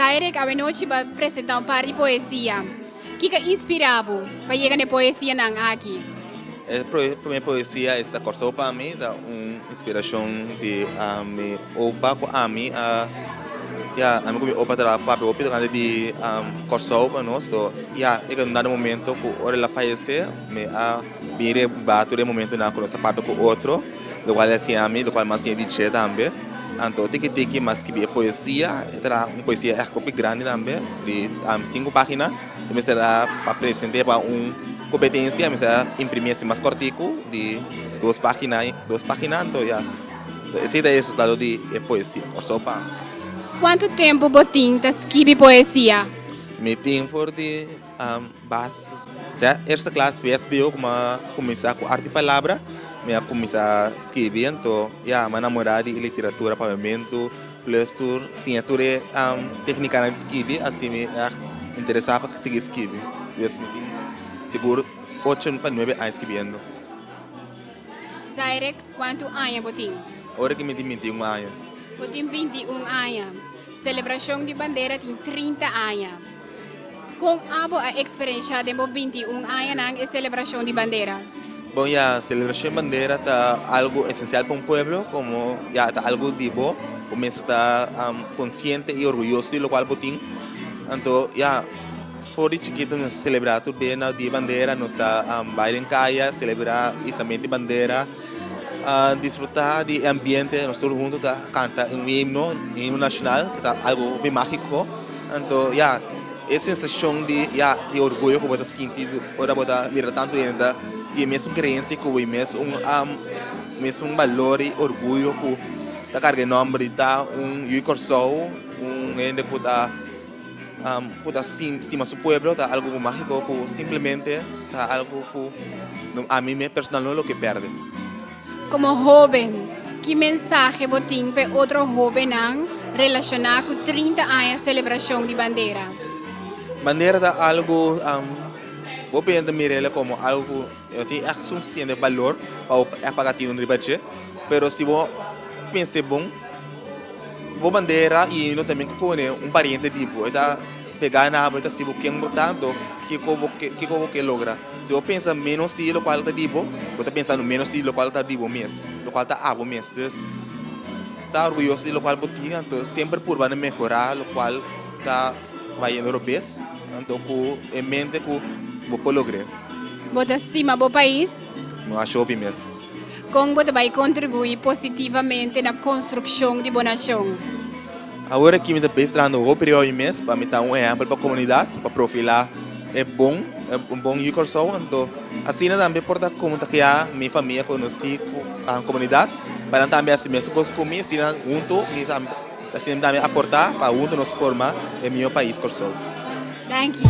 Zairek, awenochi bo a presentá un par di poesia. Kiko a inspirá bo pa yega na e poesianan aki? E promé poesia esta Kòrsou pa mi ta un inspirashon di mi opa ku ami a ya ami ku mi opa ta papia hopi tokante di Kòrsou pa nos to ya e un dado momento ku ora el a fayesé mi a bin reba tur e momentonan ku nos a papia ku otro lokual el a siña mi lokual mi a siña di dje tambe anto tiki tiki mi a skibi e poesia e ta un poesia ègt hopi grandi tambe di sinku pagina. Mi mester a pa present'é pa un kompetensia, mi mester a imprimí así mas kòrtiku di dos página, dos página, anto ya. Esei ta e resultado di e poesia Kòrsou pa mi. Kuantu tempu bo tin ta skibi poesia? Mi tin for di bas, sea eerste klas vsbo ku mi a kuminsá ku Arte i Palabra, mi a kuminsá skibi, anto ya, mi a namorá di e literatura papiamentu. Plus tur siña tur e técnicanan di skibi, así mi a interesá pa sigui skibi. Dus mi tin sigur ocho pa nuebe aña skibiendo. Zairek, kuantu aña bo tin? Ora ki mi tin 21 aña. Bo tin 21 aña. Selebrashon di bandera tin 30 aña. Kon abo a eksperenshá den bo 21 añanan e selebrashon di bandera? Bon ya, selebrashon di bandera ta algu esensial pa un pueblo, komo ya ta algu di bo, bo mester ta konsiente i orguyoso di lokual bo tin. Anto ya, for di chikitu nos ta selebrá tur bia na dia bandera, nos ta bai den kaya selebrá isamente bandera, disfrutá di e ambiente, nos tur huntu ta kanta un himno, himno nashonal, ku ta algu hopi mágiko. Anto ya, e sensashon di ya di orguyo ku bo ta sinti ora bo ta mira tantu hende ta di e mesun kreensia ku bo, e mesun mesun balor i orguyo ku ta karga e nòmber di ta un yu di Kòrsou, un hende ku ta ku ta stima su pueblo ta algu mágiko ku simplemente ta algu ku ami personal no lo ke pèrdè. Komo hóben, ki mensahe bo tin pa e otro hóbennan relashoná ku 30 aña selebrashon di bandera? Bandera ta algu, bo benta mir'el komo algu ku no tin ègt sufisiente balor pa bo ègt paga tinu riba dje, pero si bo pens'é bon, bo bandera i no tambe pone un pariente di bo, e ta pegá na bo, e ta si bo ken bo ta, anto kiko bo kiko bo ke logra. Si bo pensa ménos di lokual ta di bo, bo ta pensando ménos di lokual ta di bo mes, lokual ta abo mes. Dus, ta orguyoso di lokual bo tin, anto semper purba na mehorá lokual ta bayendo robes, anto ku e mente ku bo por logr'é. Bo ta stima bo pais? No a shopi mes. Kon bo ta bai kontribuí positivamente na konstrukshon di bo nashon? Awor aki mi ta bestrando hopi riba mi mes pa mi ta un ehèmpel pa komunidat, pa profilá e bon, un bon yu Kòrsou. Anto asina tambe por ta komo ta kea mi famia konosí ku komunidat pa nan tambe hasi mesun kos ku mi, asina huntu mi tambe asina mi tambe aportá pa huntu nos forma e mihó pais Kòrsou. Danki.